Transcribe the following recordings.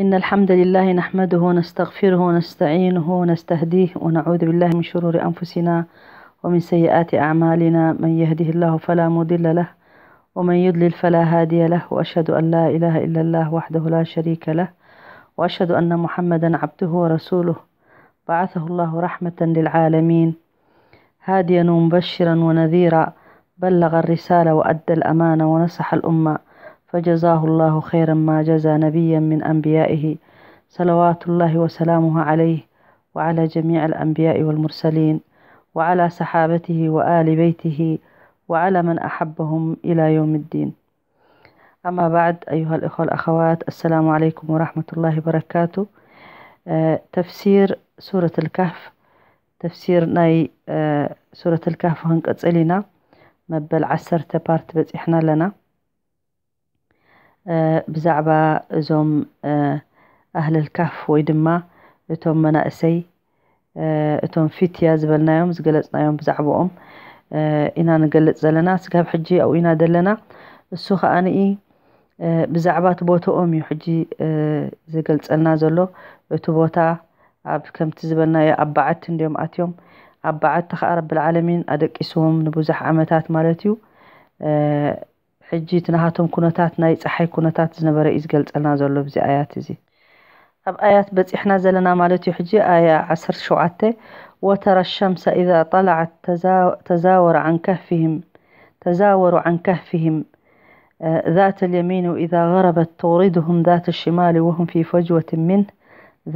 إن الحمد لله نحمده ونستغفره ونستعينه ونستهديه، ونعوذ بالله من شرور أنفسنا ومن سيئات أعمالنا. من يهده الله فلا مضل له، ومن يضلل فلا هادي له، وأشهد أن لا إله إلا الله وحده لا شريك له، وأشهد أن محمدا عبده ورسوله، بعثه الله رحمة للعالمين، هاديا ومبشرا ونذيرا، بلغ الرسالة وأدى الأمانة ونصح الأمة، فجزاه الله خيرا ما جزى نبيا من أنبيائه، صلوات الله وسلامه عليه وعلى جميع الأنبياء والمرسلين وعلى صحابته وآل بيته وعلى من أحبهم إلى يوم الدين. أما بعد، أيها الإخوة الأخوات، السلام عليكم ورحمة الله وبركاته. آه، تفسير سورة الكهف، تفسير ناي آه، سورة الكهف هنقص إلينا، مبل عسر تبارت بس إحنا لنا. آه، بزعبة زوم آه، أهل الكهف ويدما، እቶም መናእሰይ፣ እቶም ፊትያ ዝበልናዮም፣ ዝገለጽናዮም ብዛዕባኦም ኢና ንገልጽ ዘለና። ስጋብ ሕጂ ኣብኡ ኢና ዘለና። እሱ ከኣ ንኢ ብዛዕባ እቲ ቦታኦም እዩ ሕጂ ዝገልጸልና ዘሎ። እቲ ቦታ ኣብ፣ ከምቲ ዝበልናዮ፣ ኣብ በዓቲ እንድዮም ኣትዮም። ኣብ በዓቲ ከኣ ረብል ዓለሚን ኣደቂስዎም ንብዙሕ ዓመታት ማለት እዩ። ሕጂ እቲ ናሃቶም ኩነታት፣ ናይ ጸሓይ ኩነታት ዝነበረ እዩ ዝገልጸልና ዘሎ ኣብዚ ኣያት እዚ። ኣብ ኣያት በጺሕና ዘለና ማለት እዩ። ሕጂ ኣያ ዓሰርተ ሸውዓተ፣ وترى الشمس إذا طلعت تزا-، تزاور عن كهفهم، تزاور عن كهفهم، آه، ذات اليمين وإذا غربت تغرضهم ذات الشمال وهم في فجوة منه،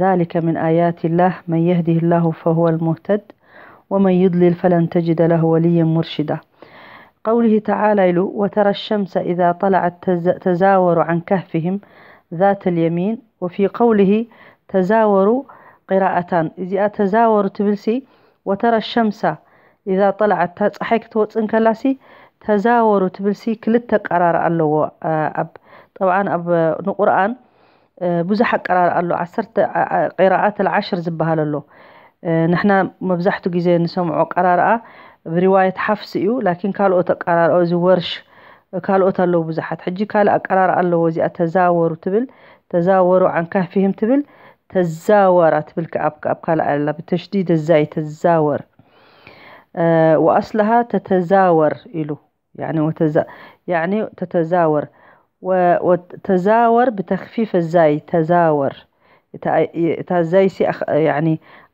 ذلك من آيات الله، من يهده الله فهو المهتد، ومن يضلل فلن تجد له وليا مرشدا. قوله تعالى إلو: وترى الشمس إذا طلعت تز-، تزاور عن كهفهم ذات اليمين، وفي قوله تزاوروا قراءتان. إذا تزاوروا تبلسي، وترى الشمس إذا طلعت، تا ጸሓይ ክትወጽእ እንከላሲ፣ ተዛወሩ ትብልሲ ክልተ ኣቀራርኣ ኣለዎ። ኣብ፣ ጠብዓን ኣብ ንቁርኣን ብዙሕ ኣቀራርኣ ኣሎ። ዓሰርተ ቂራኣት ኣልዓሽር ዝበሃል ኣሎ። ንሕና መብዛሕቱ ግዜ ንሰምዖ ኣቀራርኣ ብሪዋየት ሓፍስ እዩ። ላኪን ካልኦት ኣቀራርኦ፣ እዚ ወርሽ፣ ካልኦት ኣለዉ ብዙሓት። ሕጂ ካልእ ኣቀራርኣ ኣለዎ። እዚኣ ተዛወሩ ትብል፣ ተዛወሩ ዓን ካህፊህም ትብል፣ ተዛወራ ትብል ከኣ ኣብ፣ ኣብ ካልእ ኣላ። ብተሽዲድ ዛይ ተዛወር። ወኣስልሃ ተተዛወር ኢሉ። يعني وتز-، يعني تتزاور. و-، وتزاور بتخفيف الزاي، تزاور. እታ፣ እታ ዛይሲ ኣኽ-፣ ያኒ፣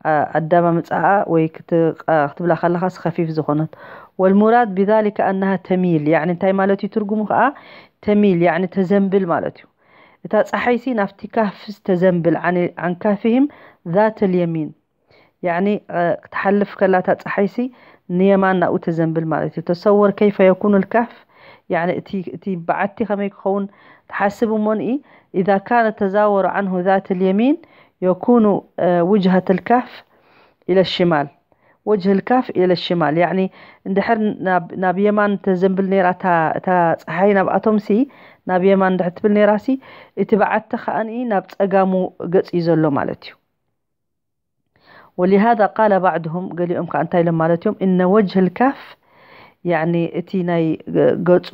ኣ-፣ ኣዳማምጻኣ ወይ ክት-፣ ኣ-፣ ክትብላ ከለኻስ ኸፊፍ ዝኾነት። والمراد بذلك أنها تميل، ያኒ እንታይ ማለት እዩ ትርጉሙ ኸኣ? ተሚል፣ ያኒ ተዘንብል ማለት እዩ። እታ ጸሓይሲ ናብቲ ካህፍስ ተዘንብል፣ ዓን-፣ ዓን ካህፊህም ዛተል የሚን። ያኒ፣ እ፣ ክትሓልፍ ከላ እታ ጸሓይሲ ንየማን ናብኡ ተዘንብል ማለት እዩ። ተሰወር ከይፈ የኩኑ ልካህፍ፣ ያኒ እቲ፣ እቲ በዓቲ ከመይ ክኸውን ትሓስብ እሞ ንኢ፣ إذا كان تزاور عنه ذات اليمين يكون، እ፣ وجهة الكهف إلى الشمال. وجه الكهف إلى الشمال. ያኒ እንድሕር ናብ፣ ናብ የማን ተዘንብል ነይራ እታ፣ እታ ጸሓይ ናብኣቶምሲ፣ ናብ የማን እንድሕር ትብል ነይራሲ፣ እቲ በዓቲ ከኣ ንኢ ናብ ጸጋሙ ገጽ እዩ ዘሎ ማለት እዩ። ولهذا قال بعضهم، ገሊኦም ከኣ እንታይ ኢሎም ማለት እዮም? إن وجه الكهف، ያኒ እቲ ናይ ገጹ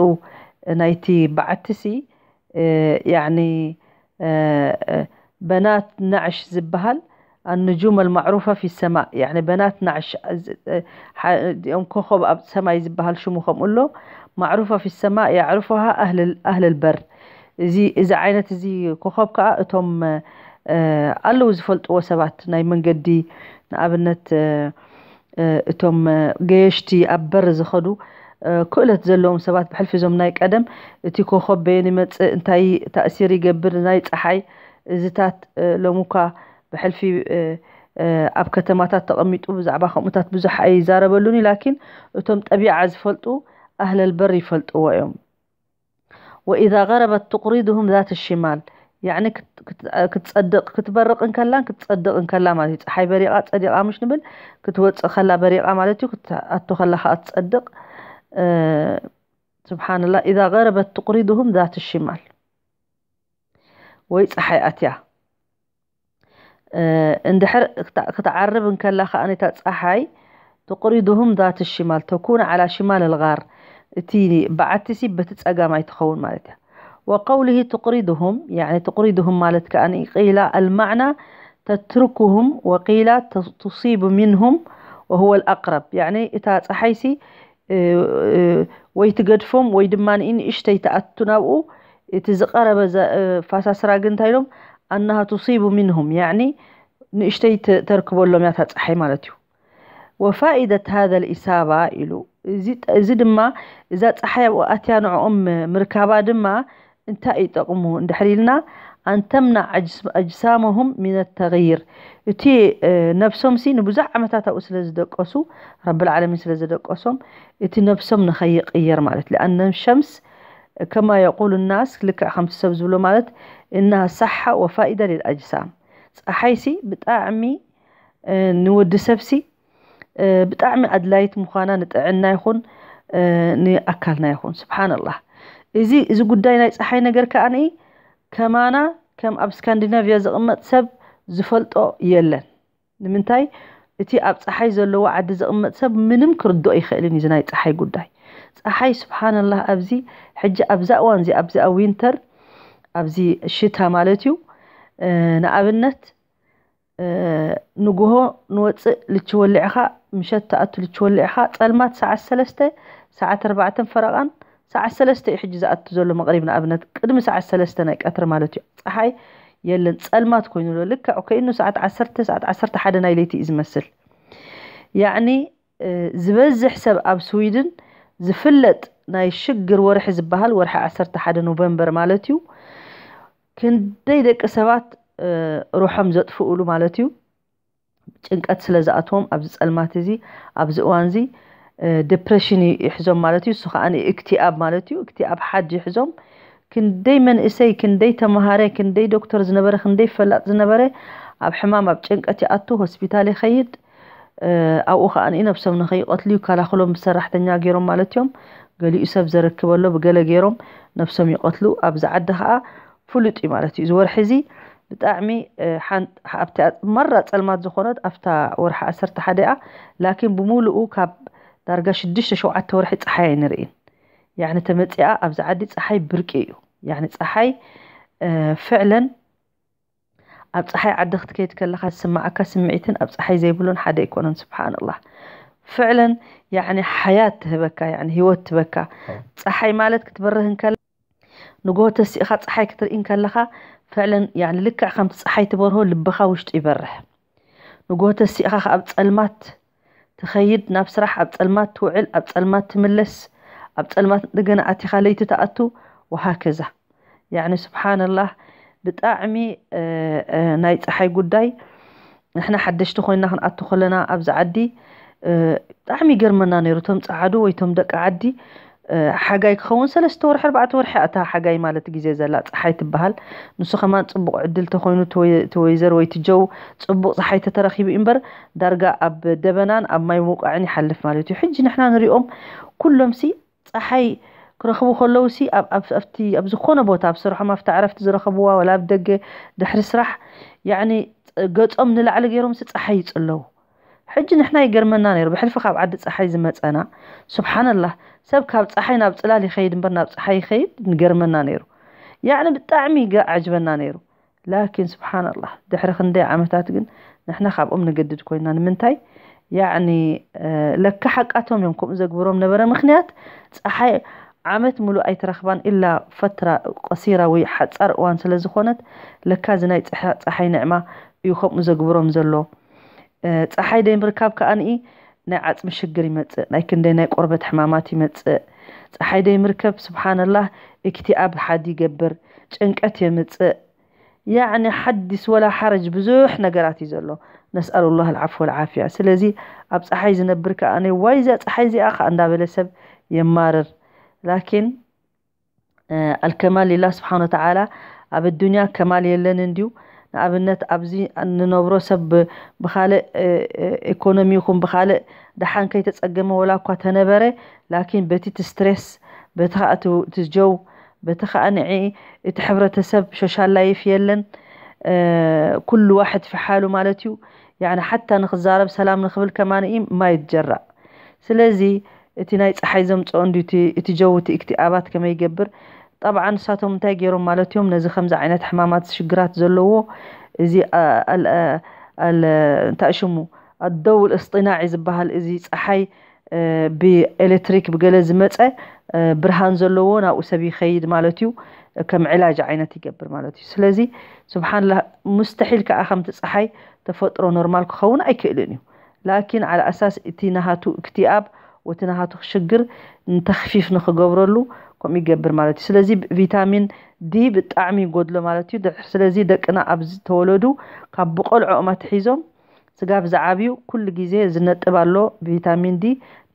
ናይቲ በዓትሲ፣ እ፣ ያኒ፣ እ፣ እ፣ በናት ናዕሽ ዝበሃል፣ النجوم المعروفة في السماء، ያኒ በናት ናዕሽ፣ እ፣ እ፣ ሓ-፣ እዚኦም ኮኸብ ኣብ ሰማይ ዝበሃል ሽሙ ከምኡ ኣሎ። معروفة في السماء يعرفها أهل ال-، أهل البر። እዚ፣ እዚ ዓይነት እዚ ኮኸብ ከኣ እቶም፣ እ፣ ኣለዉ ዝፈልጥዎ ሰባት ናይ መንገዲ፣ ንኣብነት፣ እ፣ እ፣ እቶም፣ እ፣ ገየሽቲ ኣብ በር ዝኸዱ፣ እ፣ ክእለት ዘለዎም ሰባት ብሕልፊ እዞም ናይ ቀደም እቲ ኮኸብ በየን ይመጽእ፣ እንታይ ታእሲር ይገብር፣ ናይ ጸሓይ እዝታት፣ እ፣ ሎሚ እኳ ብሕልፊ፣ እ፣ እ፣ ኣብ ከተማታት ተቐሚጡ ብዛዕባ ከምኡታት ብዙሕ ኣይዛረበሉን እዩ። ላኪን እቶም ጠቢዓ ዝፈልጡ ኣህለል በር ይፈልጥዎ እዮም። وإذا غربت تقرضهم ذات الشمال، ያኒ ክት-፣ ክት-፣ ክትጸድቕ፣ ክትበርቕ እንከላን ክትጸድቕ እንከላ ማለት እዩ። ጸሓይ በሪቓ ጸዲቓ ምሽ ንብል፣ ክትወጽእ ከላ በሪቓ ማለት እዩ፣ ክትኣቱ ከላ ከኣ ትጸድቕ። እ፣ ስብሓንላህ፣ إذا غربت تقرضهم ذات الشمال። ወይ ጸሓይ ኣትያ። እ፣ እንድሕር ክታ-፣ ክትዓርብ እንከላ ከኣ ነታ ጸሓይ፣ تقرضهم ذات الشمال، تكون على شمال الغار، እቲ በዓቲሲ በቲ ጸጋማይ ትኸውን ማለት እያ። وقوله تقرضهم، يعني تقرضهم ማለት كأن قيل المعنى تتركهم، وقيل تصيب منهم وهو الأقرب. يعني እታ ፀሓይሲ ወይ ትገድፎም ወይ ድማ ንእሽተይ ትኣቱ ናብኡ። እቲ ዝቐረበ ፋሳስራ ግን እንታይ ኢሎም؟ أنها تصيب منهم، يعني ንእሽተይ ተርክበሎም እያ እታ ፀሓይ ማለት እዩ። وفائدة هذا الإصابة ኢሉ እዚ ድማ እዛ ፀሓይ ኣብኡ ኣትያ ንዕኦም ምርካባ ድማ እንታይ እዩ ጠቕሙ እንድሕር ኢልና፣ أن تمنع أجسامهم من التغيير። እቲ ነብሶም ሲ ንብዙሕ ዓመታት ኣብኡ ስለ ዝደቀሱ፣ ረብል ዓለሚን ስለ ዝደቀሶም፣ እቲ ነብሶም ንኸይቕየር ማለት። لأن الشمس كما يقول الناس፣ ልክዕ ከምቲ ሰብ ዝብሎ ማለት፣ إنها صحة وفائدة للأجسام። ፀሓይ ሲ ብጣዕሚ ንወዲ ሰብ ሲ ብጣዕሚ ኣድላይት ምዃና ንጥዕና ይኹን ንኣካልና ይኹን። ስብሓንላህ፣ እዚ እዚ ጉዳይ ናይ ፀሓይ ነገር ከኣ ከማና ከም ኣብ ስካንዲናቪያ ዝቕመጥ ሰብ ዝፈልጦ የለን። ንምንታይ? እቲ ኣብ ፀሓይ ዘለዎ ዓዲ ዝቕመጥ ሰብ ምንም ክርድኦ ይኽእልን እዩ እዚ ናይ ፀሓይ ጉዳይ። ፀሓይ ስብሓንላህ ኣብዚ ሕጂ ኣብዛ እዋን እዚ ኣብዚ ኣብ ዊንተር ኣብዚ ሽታ ማለት እዩ ንኣብነት ንጉሆ ንወፅእ ልቺ ወሊዕኻ ምሸት ትኣቱ ልቺ ወሊዕኻ ፀልማት ሰዓት ሰለስተ ሰዓት ኣርባዕተን ፈረቓን ሰዓት ሰለስተ እዩ ሕጂ ዝኣቱ ዘሎ መቕሪብ ንኣብነት ቅድሚ ሰዓት ሰለስተ ናይ ቀትሪ ማለት እዩ ፀሓይ የለን ፀልማት ኮይኑ ኣሎ ልክዕ ከይኑ ሰዓት ዓሰርተ ሰዓት ዓሰርተ ሓደ ናይ ለይቲ እዩ ዝመስል ያዕኒ ዝበዝሕ ሰብ ኣብ ስዊድን ዝፍለጥ ናይ ሽግር ወርሒ ዝበሃል ወርሒ ዓሰርተ ሓደ ኖቨምበር ማለት እዩ ክንደይ ደቂ ሰባት ሩሖም ዘጥፍኡሉ ማለት እዩ ጭንቀት ስለ ዝኣትዎም ኣብዚ ፀልማት እዚ ኣብዚ እዋን እዚ ዲፕሬሽን ይሕዞም ማለት እዩ እሱ ከዓ እክትኣብ ማለት እዩ እክትኣብ ሓድ ይሕዞም ክንደይ መንእሰይ ክንደይ ተምሃረ ክንደይ ዶክተር ዝነበረ ክንደይ ፈላጥ ዝነበረ ኣብ ሕማም ኣብ ጭንቀት ይኣቱ ሆስፒታል ይኸይድ ኣብኡ ከዓ ነብሶም ንኸይቀትሉ ይከላኸሎም ብሰራሕተኛ ገይሮም ማለት እዮም ገሊኡ ሰብ ዘረክበሎ ብገለ ገይሮም ነብሶም ይቀትሉ ኣብዚ ዓዲ ከዓ ፍሉጥ እዩ ማለት እዩ እዚ ወርሒ እዚ ብጣዕሚ ኣብቲ ማራ ፀልማት ዝኾነት ኣብታ ወርሒ ዓሰርተ ሓደ እያ ላኪን ብሙሉኡ ካብ ዳርጋ ሽዱሽተ ሸውዓተ ወርሒ ፀሓይ ኣይንርእን ያዕኒ ተመፂኣ ኣብዚ ዓዲ ፀሓይ ብርቂ እዩ ያዕኒ ፀሓይ ፍዕለን ኣብ ፀሓይ ዓዲ ክትከይድ ከለኻ ዝስማዓካ ስምዒትን ኣብ ፀሓይ ዘይብሉን ሓደ ኣይኮነን ስብሓንላህ ፍዕለን ያዕኒ ሓያት ትህበካ ያዕኒ ህይወት ትበካ ፀሓይ ማለት ክትበርህ እንከላ ንጎሆ ተሲእኻ ፀሓይ ክትርኢ እንከለኻ ፍዕለን ያዕኒ ልክዕ ከምቲ ፀሓይ ትበርሆ ልብኻ ውሽጡ ይበርህ ንጎሆ ተሲእኻ ኣብ ፀልማት ትኸይድ ናብ ስራሕ ኣብ ፀልማት ትውዕል ኣብ ፀልማት ትምለስ ኣብ ፀልማት እንደገና ኣቲኻ ለይቲ ትኣቱ ወሃከዛ ያዕኒ ስብሓንላህ ብጣዕሚ ናይ ፀሓይ ጉዳይ ንሕና ሓደሽቲ ኮይና ክንኣቱ ከለና ኣብዚ ዓዲ ብጣዕሚ ይገርመና ነይሩ እቶም ፀዓዱ ወይ እቶም ደቂ ዓዲ ሓጋይ ክኸውን ሰለስተ ወርሒ ኣርባዕተ ወርሒ ኣታ ሓጋይ ማለት ግዜ ዘላ ፀሓይ ትበሃል ንሱ ከማን ፅቡቕ ዕድል ተኮይኑ ትወይዘር ወይ ትጀው ፅቡቕ ፀሓይ ተተረኪቡ እምበር ዳርጋ ኣብ ደበናን ኣብ ማይ ምውቃዕን ይሓልፍ ማለት እዩ ሕጂ ንሕና ንሪኦም ኩሎም ሲ ፀሓይ ክረኽቡ ከለዉ ሲ ኣብቲ ኣብ ዝኾነ ቦታ ኣብ ስርሖም ኣብቲ ዕረፍቲ ዝረኸብዋ ወላ ኣብ ደገ ድሕሪ ስራሕ ያዕኒ ገፆም ንላዕሊ ገይሮም ሲ ፀሓይ ይፅለዉ ሕጂ ንሕና ይገርመና ነይሩ ብሕልፊ ካብ ዓዲ ፀሓይ ዝመፀና ስብሓንላህ ሰብ ካብ ፀሓይ ናብ ፅላል ይኸይድ እምበር ናብ ፀሓይ ይኸይድ ንገርመና ነይሩ ያዕኒ ብጣዕሚ ይገ- ዓጅበና ነይሩ ላኪን ስብሓንላህ ድሕሪ ክንደይ ዓመታት ግን ንሕና ካብኦም ንገድድ ኮይና ንምንታይ ያዕኒ ለካ ሓቃቶም እዮም ከምኡ ዘግብሮም ነበረ ምክንያት ፀሓይ ዓመት ሙሉእ ኣይትረኽባን ኢላ ፈትራ ቀሲራ ወይ ሓፃር እዋን ስለ ዝኾነት ለካ እዚ ናይ ፀሓይ ንዕማ እዩ ከምኡ ዘግብሮም ዘሎ ፀሓይ ደይ ምርካብ ከኣ ንኢ ናይ ዓፅሚ ሽግር ይመፅእ ናይ ክንደይ ናይ ቆርበት ሕማማት ይመፅእ ፀሓይ ደይ ምርከብ ስብሓንላህ እክትኣብ ሓድ ይገብር ጭንቀት የምፅእ ያዕኒ ሓዲስ ወላ ሓረጅ ብዙሕ ነገራት እዩ ዘሎ ነስኣሉ ላህ ልዓፍ ወልዓፍያ ስለዚ ኣብ ፀሓይ ዝነብር ከኣ ዋይ እዚኣ ፀሓይ እዚኣ ከኣ እንዳበለ ሰብ የማርር ላኪን ኣልከማል ሊላህ ስብሓን ወተዓላ ኣብ ኣዱንያ ከማል የለን እንድዩ ንኣብነት ኣብዚ ንነብሮ ሰብ ብካልእ ኢኮኖሚ ይኹን ብካልእ ደሓን ከይተፀገመ ወላ እኳ ተነበረ ላኪን በቲ ትስትሬስ በቲ ከዓ ትጀው በቲ ከዓ ንዒ እቲ ሕብረተሰብ ሾሻል ላይፍ የለን ኩሉ ዋሕድ ፍሓሉ ማለት እዩ ያዕኒ ሓታ ንክዛረብ ሰላም ንክብል ከማን ማይ ትጀራእ ስለዚ እቲ ናይ ፀሓይ ዘምፅኦ እንዲ እቲ ጀው እቲ እክትኣባት ከመይ ይገብር ጠብዓ ንሳቶም እንታይ ገይሮም ማለት እዮም? ነዚ ከምዚ ዓይነት ሕማማት ሽግራት ዘለዎ እዚ አ- ኣል- አ- ኣል- እንታይ ሽሙ ኣደውል እስጢናዒ ዝበሃል እዚ ፀሓይ ብኤሌክትሪክ ብገለ ዝመፀ ብርሃን ዘለዎ ናብኡ ሰብ ይኸይድ ማለት እዩ። ከም ዕላጅ ዓይነት ይገብር ማለት እዩ። ስለዚ ስብሓንላ ሙስተሒል ከዓ ከምቲ ፀሓይ ተፈጥሮ ኖርማል ክኸውን ኣይክእልን እዩ። ላኪን ዓላ ኣሳስ እቲ ናሃቱ እክትኣብ ወቲ ናሃቱ ሽግር ንተኽፊፍ ንክገብረሉ ከምኡ ይገብር ማለት እዩ። ስለዚ ቪታሚን ዲ ብጣዕሚ ይጎድሎ ማለት እዩ። ስለዚ ደቅና ኣብ ዝተወለዱ ካብ ብቆልዕኦም ኣትሒዞም ስጋብ ዝዓብዩ ኩሉ ግዜ ዝነጥብ ኣሎ ቪታሚን ዲ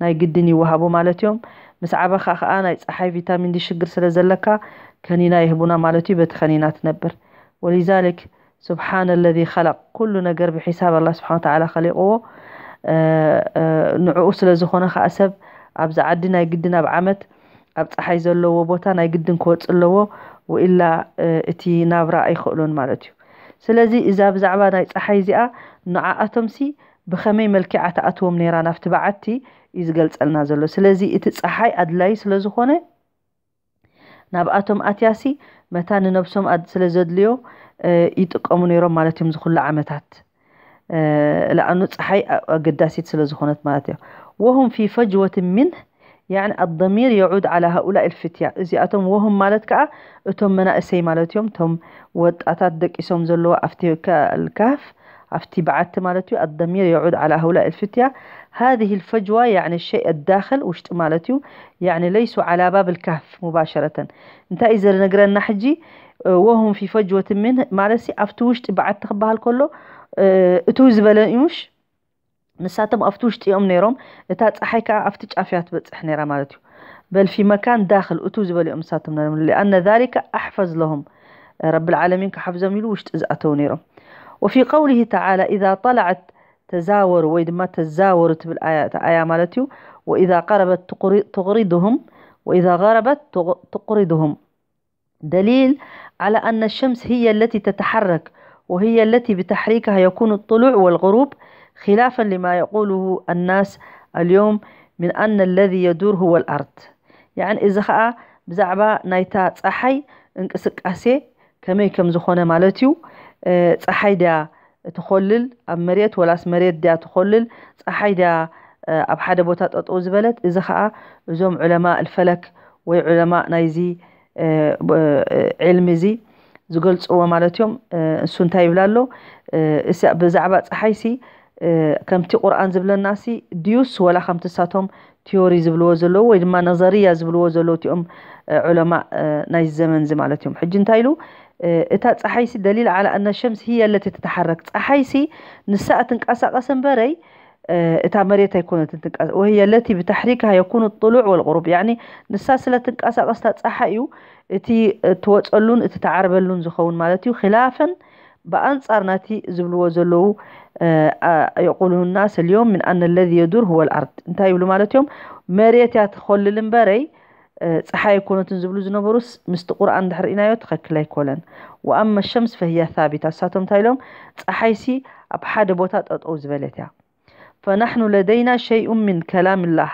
ናይ ግድን ይወሃቡ ማለት እዮም። ምስ ዓበኻ ከዓ ናይ ፀሓይ ቪታሚን ዲ ሽግር ስለ ዘለካ ከኒና ይህቡና ማለት እዩ። በቲ ከኒና ትነብር። ወሊዛሊክ ስብሓነ ለዚ ኸለቅ ኩሉ ነገር ብሒሳብ ኣላ ስብሓን ተዓላ ከሊቕዎ። ንዕኡ ስለ ዝኾነ ከዓ ሰብ ኣብዚ ዓዲ ናይ ግድን ኣብ ዓመት ኣብ ፀሓይ ዘለዎ ቦታ ናይ ግድን ክወፅእ ኣለዎ። ወኢላ እቲ ናብራ ኣይኽእሎን ማለት እዩ። ስለዚ እዛ ብዛዕባ ናይ ፀሓይ እዚኣ ንዓኣቶምሲ ብኸመይ መልክዓ ትኣትዎም ነይራ ናብቲ በዓቲ እዩ ዝገልፀልና ዘሎ። ስለዚ እቲ ፀሓይ ኣድላይ ስለ ዝኾነ ናብኣቶም ኣትያሲ መታ ንነብሶም ኣድ- ስለ ዘድልዮ ይጥቀሙ ነይሮም ማለት እዮም ዝኩሉ ዓመታት። ለኣኑ ፀሓይ ኣገዳሲት ስለ ዝኾነት ማለት እያ። وهم في فجوة منه يعني الضمير يعود على هؤلاء الفتية እዚኣቶም وهم ማለት ከዓ እቶም መናእሰይ ማለት እዮም። እቶም ወጣታት ደቂሶም ዘለዎ ኣብቲ ካፍ ኣብቲ በዓቲ ማለት እዩ። الضمير يعود على هؤلاء الفتية هذه الفجوة يعني الشيء الداخل ውሽጢ ማለት እዩ። يعني ليسوا على باب الكهف مباشرة እንታይ እዩ ዝነግረና ሕጂ وهم في فجوة منه ማለት ሲ ኣብቲ ውሽጢ በዓቲ ክበሃል ከሎ እትው ዝበለ እዩ ምሽ ንሳቶም ኣብቲ ውሽጢ እዮም ነይሮም። እታ ፀሓይ ከዓ ኣብቲ ጫፍ እያ ትበፅሕ ነይራ ማለት እዩ። በል في مكان داخل እትው ዝበለ እዮም ንሳቶም ነይሮም لأن ذلك أحفظ لهم ረቢ العالمين ክሓፍዞም ኢሉ ውሽጢ ዝኣተው ነይሮም። وفي قوله تعالى إذا طلعت تزاوروا ወይ ድማ ተዛወሩ ትብል ኣያ እታ ኣያ ማለት እዩ። وإذا قربت تقرضهم وإذا غربت تقرضهم دليل على أن الشمس هي التي تتحرك وهي التي بتحريكها يكون الطلوع والغروب خلافا لما يقوله الناس اليوم من أن الذي يدور هو الأرض يعني እዚ ኸዓ ብዛዕባ ናይታ ፀሓይ እንቅስቃሴ ከመይ ከም ዝኾነ ማለት እዩ። ፀሓይ ድያ ትኾልል ኣብ መሬት ወላስ መሬት ድያ ትኾልል? ፀሓይ ድያ ኣብ ሓደ ቦታ ጠጠው ዝበለት? እዚ ኸዓ እዞም ዑለማ الفلك ወይ ዑለማ ናይዚ ዕልሚ እዚ ዝገልፅዎ ማለት እዮም። እሱ እንታይ ይብል ኣሎ? ብዛዕባ ፀሓይ ሲ ከምቲ ቁርኣን ዝብለና ሲ ድዩስ ወላ ከምቲ ሳቶም ቲዮሪ ዝብልዎ ዘለዉ ወይ ድማ ነዘርያ ዝብልዎ ዘለዉ እቲኦም ዑለማ ናይ ዘመን እዚ ማለት እዮም። ሕጂ እንታይ ኢሉ እታ ፀሓይ ሲ دليل على أن الشمس هي التي تتحرك ፀሓይ ሲ ንሳ ትንቀሳቀስ እምበረይ እታ መሬት ኣይኮነትን ትንቀሳቀስ وهي التي بتحريكها يكون الطلوع والغروب يعني ንሳ ስለ ትንቀሳቀስ እታ ፀሓይ እዩ እቲ ትወፀሉን እቲ ትዓርበሉን ዝኸውን ማለት እዩ خلافا ብኣንፃር ናቲ ዝብልዎ ዘለዉ يقوله الناس اليوم من أن الذي يدور هو الأرض እንታይ ይብሉ ማለት እዮም መሬት እያ ትኾልል እምበረይ ፀሓይ ኣይኮነትን ዝብሉ ዝነበሩስ ምስቲ ቁርኣን ድሕር ኢናዮ ትኸክል ኣይኮለን وأما الشمس فهي ثابتة እሳቶም እንታይ ኢሎም ፀሓይሲ ኣብ ሓደ ቦታ ጠጠው ዝበለት እያ فنحن لدينا شيء من كلام الله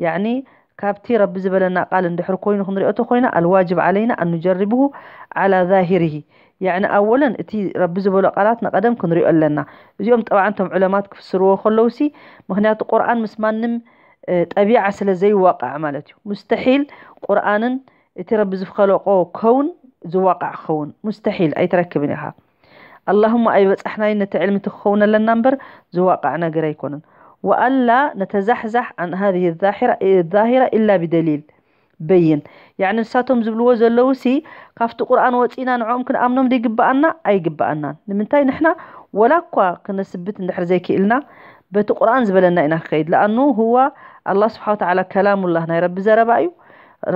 يعني ካብቲ ረቢ ዝበለና ቃል እንድሕር ኮይኑ ክንሪኦ ተኮይና الواجب علينا أن نجربه على ظاهره يعني ኣወለን እቲ ረቢ ዝበሎ ቃላት ንቀደም ክንሪኦ ኣለና። እዚኦም ጠብዓ እቶም ዑለማት ክፍስርዎ ከለውሲ ምክንያቱ ቁርኣን ምስ ማንም ጠቢዓ ስለ ዘይዋቃዕ ማለት እዩ። ሙስተሒል ቁርኣንን እቲ ረቢ ዝኸለቆ ከውን ዝዋቃዕ ክኸውን ሙስተሒል ኣይትረክብን ኢኻ። اللهم ኣይበፃሕናይ ነቲ ዕልሚ እቲ ክኸውን ኣለና እምበር ዝዋቃዕ ነገር ኣይኮነን። وألا نتزحزح عن هذه الظاهرة إلا بدليل بين يعني ንሳቶም ዝብልዎ ዘለዉ ሲ ካብቲ ቁርኣን ወፂና ንዕኦም ክንኣምኖም ዶ ይግበኣና? ኣይግበኣናን። ንምንታይ ንሕና ወላ እኳ ክነስብት እንድሕር ዘይክእልና በቲ ቁርኣን ዝበለና ኢና ክኸይድ ለኣኑ هو الله سبحانه وتعالى كلام الله ናይ ረቢ ዘረባ እዩ።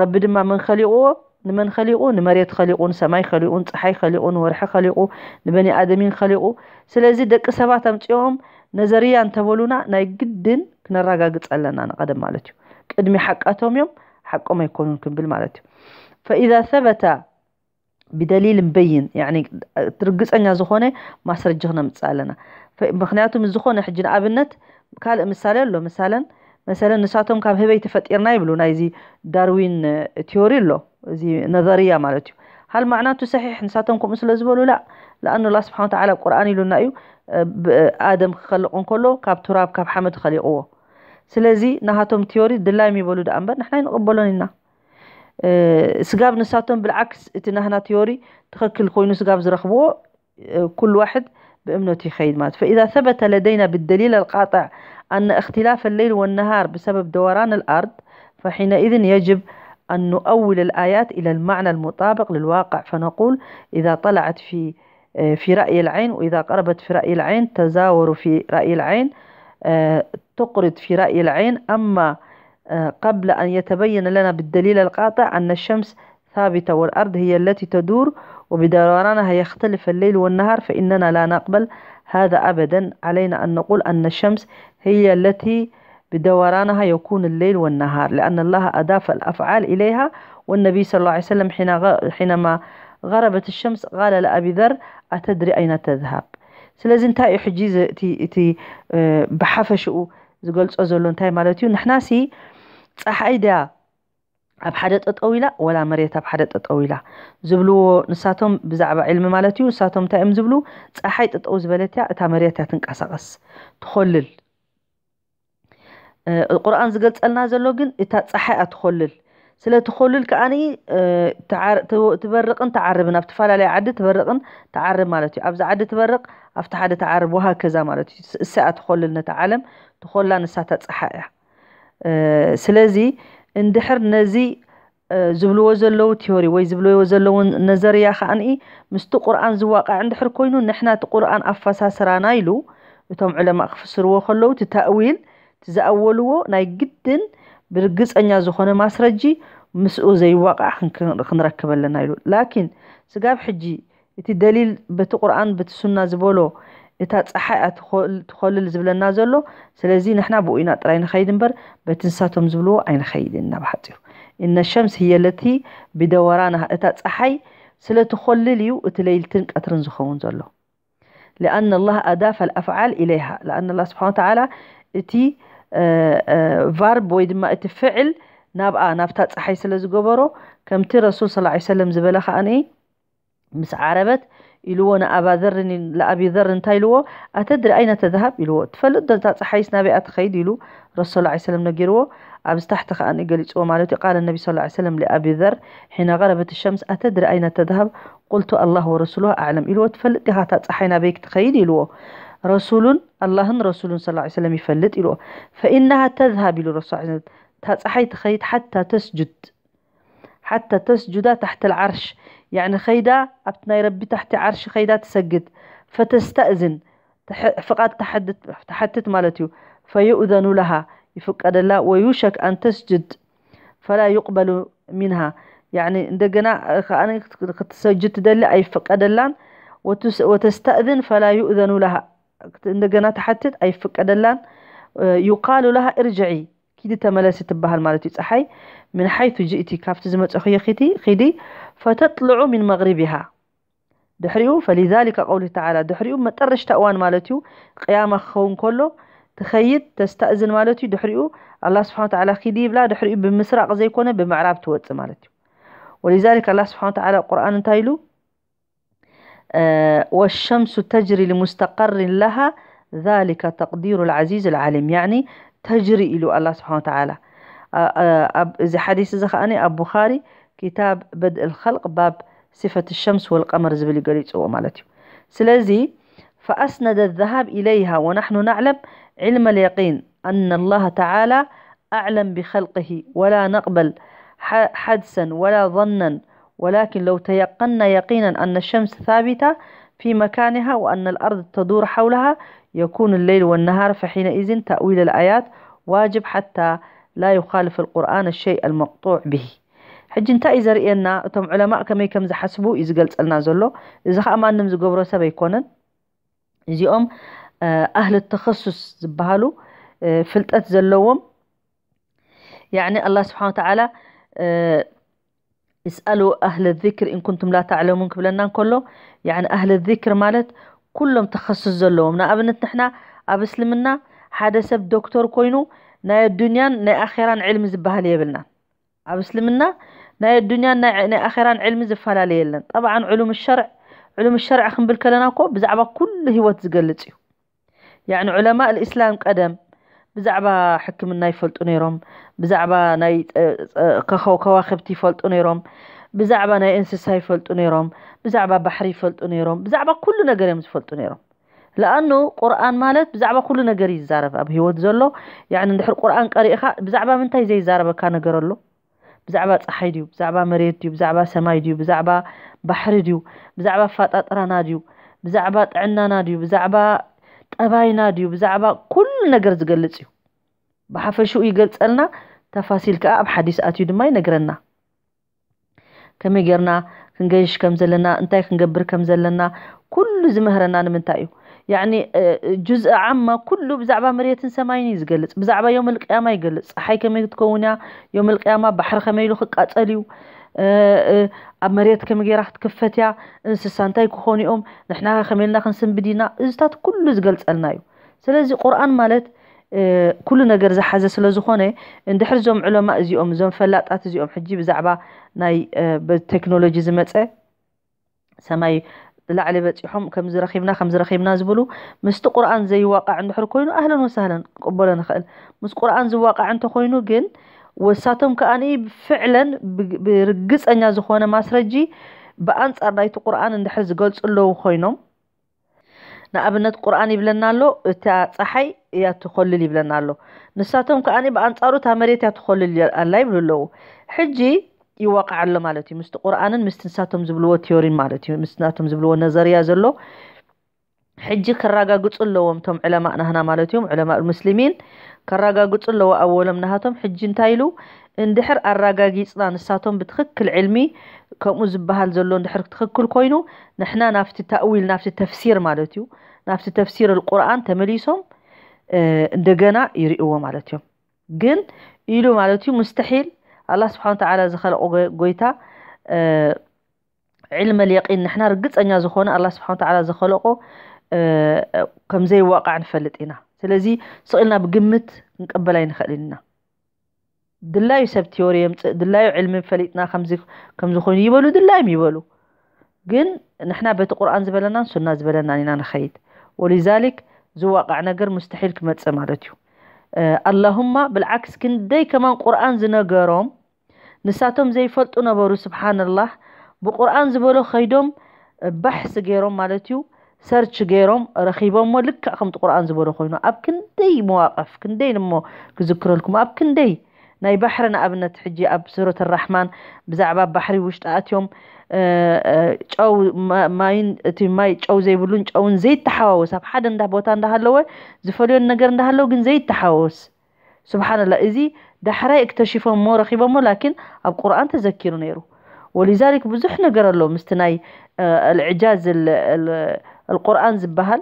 ረቢ ድማ መን ከሊቕዎ ንመን ከሊቑ ንመሬት ከሊቑ ንሰማይ ከሊቑ ንፀሓይ ከሊቑ ንወርሒ ከሊቑ ንበኒ ኣደሚን ከሊቑ ስለዚ ደቂ ሰባት ኣምፂኦም ነዘርያ እንተበሉና ናይ ግድን ክነረጋግፅ ኣለና ንቐደም ማለት እዩ ቅድሚ ሓቃቶም እዮም ሓቆም ኣይኮኑን ክንብል ማለት እዩ فإذا ثبت بدليل بين يعني ርግፀኛ ዝኾነ ማስረጃ ክነምፅእ ኣለና ምክንያቱ ምስ ዝኾነ ሕጂ ንኣብነት ካልእ ምሳሌ ኣሎ ምሳለን መሰለን ንሳቶም ካብ ህበይ ተፈጢርና ይብሉ። ናይዚ ዳርዊን ቲዮሪ ኣሎ፣ እዚ ነዘርያ ማለት እዩ። ሃል ማዕናቱ ሰሒሕ ንሳቶም ከምኡ ስለ ዝበሉ ላ ለኣኑ ላ ስብሓን ተዓላ ቁርኣን ኢሉና እዩ። ኣደም ክኸልቕ እንከሎ ካብ ቱራብ ካብ ሓመድ ኸሊቕዎ። ስለዚ ናሃቶም ቲዮሪ ድላዮም ይበሉ ደኣ እምበር ንሕና ይንቕበሎን ኢና። ስጋብ ንሳቶም ብልዓክስ እቲ ናህና ቲዮሪ ትኽክል ኮይኑ ስጋብ ዝረኽብዎ ኩሉ ዋሕድ ብእምነቱ ይኸይድ ማለት። فإذا ثبت لدينا بالدليل القاطع أن اختلاف الليل والنهار بسبب دوران الأرض، فحينئذ يجب أن نؤول الآيات إلى المعنى المطابق للواقع، فنقول: إذا طلعت في في رأي العين، وإذا غربت في رأي العين، تزاوروا في رأي العين، تقرض في رأي العين، أما قبل أن يتبين لنا بالدليل القاطع أن الشمس ثابتة والأرض هي التي تدور وبدورانها يختلف الليل والنهار، فإننا لا نقبل هذا أبدا. علينا أن نقول أن الشمس هي التي بدورانها يكون الليل والنهار، لأن الله أضاف الأفعال إليها، والنبي صلى الله عليه وسلم حين غ-، حينما غربت الشمس قال لأبي ذر: أتدري أين تذهب؟ ስለዚ እንታይ እዩ ሕጂ እዚ እቲ እቲ ብሓፈሽኡ ዝገልጾ ዘሎ እንታይ ማለት እዩ? ንሕናሲ ጸሓይ ድያ ኣብ ሓደ ጠጠው ኢላ ወላ መሬት ኣብ ሓደ ጠጠው ኢላ ዝብልዎ ንሳቶም ብዛዕባ ዕልሚ ማለት እዩ። ንሳቶም እንታይ እዮም ዝብሉ? ጸሓይ ጠጠው ዝበለት እያ፣ እታ መሬት እያ ትንቀሳቐስ፣ ትኾልል። ቁርኣን ዝገልጸልና ዘሎ ግን እታ ጸሓይ እያ ትኾልል። ስለ ትኾልል ከኣኒ ትበርቕን ትዓርብን፣ ኣብ ትፈላለየ ዓዲ ትበርቕን ትዓርብ ማለት እዩ። ኣብዚ ዓዲ ትበርቕ ኣብቲ ሓደ ትዓርብ፣ ወሃከዛ ማለት እዩ። እሳ እያ ትኾልል ነታ ዓለም፣ ትኾላ ንሳታ ጸሓይ እያ። ስለዚ እንድሕር ነዚ ዝብልዎ ዘለዉ ቲዮሪ ወይ ዝብልዎ ዘለዉ ነዘርያ ከኣኒ ምስቲ ቁርኣን ዝዋቃዕ እንድሕር ኮይኑ፣ ንሕና እቲ ቁርኣን ኣፈሳስራና ኢሉ እቶም ዑለማ ክፍስርዎ ከለዉ እቲ ታእዊል እቲ ዝኣወልዎ ናይ ግድን ብርግጸኛ ዝኾነ ማስረጂ ምስኡ ዘይዋቃዕ ክንረክብ ኣለና ኢሉ። ላኪን ስጋብ ሕጂ እቲ ደሊል በቲ ቁርኣን በቲ ሱና ዝበሎ እታ ጸሓይ እያ ትኾል-፣ ትኾልል ዝብለና ዘሎ። ስለዚ ንሕና ብኡ ኢና ጥራይ ንኸይድ እምበር በቲ ንሳቶም ዝብልዎ ኣይንኸይድን ኢና ብሓጺሩ። إن الشمس هي التي بدورانها እታ ጸሓይ ስለ ትኾልል እዩ እቲ ለይልትን ቀትርን ዝኸውን ዘሎ። لأن الله أضاف الأفعال إليها، لأن الله سبحانه وتعالى እቲ ቨርብ ወይ ድማ እቲ ፍዕል ናብኣ ናብታ ጸሓይ ስለ ዝገበሮ ከምቲ ረሱል صلى الله عليه وسلم ዝበለ ከኣ ምስ ዓረበት ኢልዎ ንኣባ ዘር ለኣቢ ዘር እንታይ ኢልዎ? ኣተድሪ ኣይነ ተዝሃብ ኢልዎ። ትፈልጥ ዶ እታ ፀሓይስ ናበይኣ ትኸይድ ኢሉ ረሱል ላ ሰለም ነጊርዎ። ኣብዚ ታሕቲ ከኣ ገሊፅዎ ማለት እዩ። ቃለ ነቢ ስ ሰለም ለኣቢ ዘር ሒነ ገረበት ሸምስ ኣተድሪ ኣይነ ተዝሃብ ቁልቱ ኣላህ ወረሱሉ ኣዕለም ኢልዎ። ትፈልጥ ዲኻ እታ ፀሓይ ናበይ ክትኸይድ ኢልዎ። ረሱሉን ኣላህን ረሱሉን ስ ሰለም ይፈልጥ ኢልዎ። ፈኢናሃ ተዝሃብ ኢሉ ረሱል እታ ፀሓይ ትኸይድ ሓታ ተስጁድ ሓታ ተስጁዳ ታሕተ ልዓርሽ ያዕኒ ኸይዳ ኣብቲ ናይ ረቢ ታሕቲ ዓርሺ ኸይዳ ትሰግድ። ፈተስተእዝን ፍቓድ ትሓትት ማለት እዩ። ፈዩእዘኑ ለሃ ይፍቀደላ። ወዩሸክ ኣን ተስጅድ ፈላ ዩቅበሉ ሚንሃ ያዕኒ እንደገና ከኣ ክትሰጅድ ትደሊ ኣይፍቀደላን። ወተስተእዝን ፈላ ዩእዘኑ ለሃ እንደገና ትሓትት ኣይፍቀደላን። ዩቃሉ ለሃ እርጅዒ ኪዲ ተመለሲ ትበሃል ማለት እዩ። ፀሓይ ምን ሓይቱ ጅእቲ ካብቲ ዝመፀኽዮ ኪዲ ኪዲ ፈተጥልዑ ምን መግሪቢሃ ድሕሪኡ ፈሊዛሊከ ቀውሊ ተዓላ ድሕሪኡ መጠረሽታ እዋን ማለት እዩ። ቅያማ ክኸውን ከሎ ትኸይድ ተስተእዝን ማለት እዩ። ድሕሪኡ ኣላ ስብሓን ተዓላ ኪዲ ይብላ። ድሕሪኡ ብምስራቅ ዘይኮነ ብምዕራብ ትወፅእ ማለት እዩ። ወሊዛሊክ ኣላ ስብሓን ተዓላ ቁርኣን እንታይ ኢሉ? ወሸምሱ ተጅሪ ሊሙስተቀሪን ለሃ ዛሊከ ተቅዲሩ ልዓዚዝ ልዓሊም ያዕኒ ተጅሪ ኢሉ ኣላ ስብሓን ተዓላ። እዚ ሓዲስ እዚ ከኣ ኣብ ቡኻሪ ኪታብ በድእ ልኸልቅ ባብ ሲፈት ሸምስ ወልቀመር ዝብል ይገሊፅዎ ማለት እዩ። ስለዚ ፈኣስነደ ዛሃብ ኢለይሃ ወናሕኑ ናዕለም ዕልመ ልየቂን ኣነ ላሃ ተዓላ أعلم بخلقه ولا نقبل حدسا ولا ظنا، ولكن لو تيقنا يقينا أن الشمس ثابتة في مكانها وأن الأرض تدور حولها يكون الليل والنهار، فحينئذ تأويل الآيات واجب حتى لا يخالف القرآن الشيء المقطوع به. ሕጂ እንታይ እዩ ዘርእየና? እቶም ዑለማእ ከመይ ከም ዝሓስቡ እዩ ዝገልጸልና ዘሎ። እዚ ኸኣ ማንም ዝገብሮ ሰብ ኣይኮነን። እዚኦም ኣህል ተኸሱስ ዝበሃሉ ፍልጠት ዘለዎም ያዕኒ ኣላ ስብሓን ተዓላ እስኣሉ ኣህለ ዚክር ኢንኩንቱም ላ ተዕለሙን ክብለና እንከሎ ያዕኒ ኣህለ ዚክር ማለት ኩሎም ተኸሱስ ዘለዎም። ንኣብነት ንሕና ኣብ እስልምና ሓደ ሰብ ዶክተር ኮይኑ ናይ ኣዱንያን ናይ ኣኼራን ዕልሚ ዝበሃል የብልናን። ኣብ እስልምና ናይ ኣዱንያን ናይ ናይ ኣኼራን ዕልሚ ዝፈላለ የለን። ጠብዓን ዕሉም ሸርዕ ዕሉም ሸርዕ ክንብል ከለና እኮ ብዛዕባ ኩሉ ህይወት ዝገልጽ እዩ። ያዕኒ ዑለማ ልእስላም ቀደም ብዛዕባ ሕክምና ይፈልጡ ነይሮም፣ ብዛዕባ ናይ ከኸው ከዋክብቲ ይፈልጡ ነይሮም፣ ብዛዕባ ናይ እንስሳ ይፈልጡ ነይሮም፣ ብዛዕባ ባሕሪ ይፈልጡ ነይሮም፣ ብዛዕባ ኩሉ ነገር እዮም ዝፈልጡ ነይሮም። ለኣኑ ቁርኣን ማለት ብዛዕባ ኩሉ ነገር እዩ ዝዛረብ ኣብ ህይወት ዘሎ። ያዕኒ እንድሕር ቁርኣን ቀሪእኻ ብዛዕባ ምንታይ ዘይዛረበካ ነገር ኣሎ? ብዛዕባ ፀሓይ ድዩ? ብዛዕባ መሬት ድዩ? ብዛዕባ ሰማይ ድዩ? ብዛዕባ ባሕሪ ድዩ? ብዛዕባ ኣፋጣጥራና ድዩ? ብዛዕባ ጥዕናና ድዩ? ብዛዕባ ጠባይና ድዩ? ብዛዕባ ኩሉ ነገር ዝገልጽ እዩ። ብሓፈሽኡ ይገልጸልና፣ ተፋሲል ከኣ ኣብ ሓዲስ ኣትዩ ድማ ይነግረና። ከመይ ጌርና ክንገይሽ ከም ዘለና፣ እንታይ ክንገብር ከም ዘለና ኩሉ ዝምህረና ንምንታይ እዩ? ያዕኒ እ፣ ጁዝእ ዓማ ኩሉ ብዛዕባ መሬትን ሰማይን እዩ ዝገልጽ። ብዛዕባ ዮም ልቅያማ ይገልጽ። ፀሓይ ከመይ ክትከውን እያ፣ ዮም ልቅያማ ባሕሪ ከመይ ኢሉ ክቃጸል እዩ፣ እ፣ እ፣ ኣብ መሬት ከመይ ጌራ ክትክፈት እያ፣ እንስሳ እንታይ ክኾኑ እዮም፣ ንሕና ከመይ ኢልና ክንስንብድ ኢና፣ እዚታት ኩሉ ዝገልጸልና እዩ። ስለዚ ቁርኣን ማለት እ፣ ኩሉ ነገር ዝሓዘ ስለ ዝኾነ፣ እንድሕር እዞም ዑለማ እዚኦም፣ እዞም ፈላጣት እዚኦም ሕጂ ብዛዕባ ናይ እ፣ ብቴክኖሎጂ ዝመጸ ሰማይ ላዕሊ በጺሖም ከምዚ ረኺብና ከምዚ ረኺብና ዝብሉ ምስቲ ቁርኣን ዘይዋቃዕ እንድሕር ኮይኑ ኣህለን ወሳህለን ክቅበሎ ንኽእል። ምስ ቁርኣን ዝዋቃዕ እንተኮይኑ ግን ወሳቶም ከኣኒ ብፍዕለን ብ- ብርግጸኛ ዝኾነ ማስረጂ ብኣንጻር ናይቲ ቁርኣን እንድሕር ዝገልጹ ኣለዉ ኮይኖም ንኣብነት ቁርኣን ይብለና ኣሎ እታ ፀሓይ እያ ትኾልል ይብለና ኣሎ። ንሳቶም ከኣ ብኣንጻሩ እታ መሬት እያ ትኾልል ኣላ ይብሉ ኣለዉ። ሕጂ ይዋቃዕ ኣሎ ማለት እዩ ምስቲ ቁርኣንን ምስቲ ንሳቶም ዝብልዎ ቲዮሪን ማለት እዩ ምስቲ ናቶም ዝብልዎ ነዘርያ ዘሎ ሕጂ ከረጋግጹ ኣለዎም እቶም ዕለማእ ናህና ማለት እዮም ዕለማእ ሙስሊሚን ከረጋግጹ ኣለዎ ኣወሎም ናሃቶም ሕጂ እንታይ ኢሉ እንድሕር ኣረጋጊጽና ንሳቶም ብትኽክል ዕልሚ ከምኡ ዝበሃል ዘሎ እንድሕር ትኽክል ኮይኑ ንሕና ናብቲ ታእዊል ናብቲ ተፍሲር ማለት እዩ ናብቲ ተፍሲር القرآن ተመሊሶም እንደገና ይርእዎ ማለት እዮም ግን ኢሉ ማለት እዩ مستحيل الله سبحانه وتعالى ዝኸለቆ ጎይታ علم اليقين ንሕና ርግፀኛ ዝኾነ الله سبحانه وتعالى ዝኸለቆ ከም ዘይዋቃዕ ንፈልጥ ኢና ስለዚ ስቕ ኢልና ብግምት ክንቀበል ኣይንኽእልን ኢና ድላዩ ሰብ ቲዮሪ የምፅእ ድላዩ ዕልሚ ፈሊጥና ከምዚ ኮይኑ ይበሉ ድላዮም ይበሉ ግን ንሕና በቲ ቁርኣን ዝበለናን ሱና ዝበለናን ኢና ንኸይድ ወሊዛሊክ ዝዋቃዕ ነገር ሙስተሒል ክመፅእ ማለት እዩ ኣላሁማ ብልዓክስ ክንደይ ከማን ቁርኣን ዝነገሮም ንሳቶም ዘይፈልጡ ነበሩ ስብሓንላህ ብቁርኣን ዝበሎ ከይዶም ባሕሲ ገይሮም ማለት እዩ ሰርች ገይሮም ረኺቦሞ ልክዕ ከምቲ ቁርኣን ዝበሎ ኮይኑ ኣብ ክንደይ መዋቀፍ ክንደይ ንሞ ክዝክረልኩም ኣብ ክንደይ ናይ ባሕሪ ንኣብነት ሕጂ ኣብ ሱረት ራሕማን ብዛዕባ ባሕሪ ውሽጢ ኣትዮም ጨው ማይን እቲ ማይ ጨው ዘይብሉን ጨውን ዘይተሓዋወስ ኣብ ሓደ እንዳ ቦታ እንዳሃለወ ዝፈልዮን ነገር እንዳሃለወ ግን ዘይተሓዋወስ ስብሓንላ እዚ ዳሕራይ እክተሽፎሞ ረኺቦሞ ላኪን ኣብ ቁርኣን ተዘኪሩ ነይሩ ወሊዛሊክ ብዙሕ ነገር ኣሎ ምስቲ ናይ الإعجاز القرآن ዝበሃል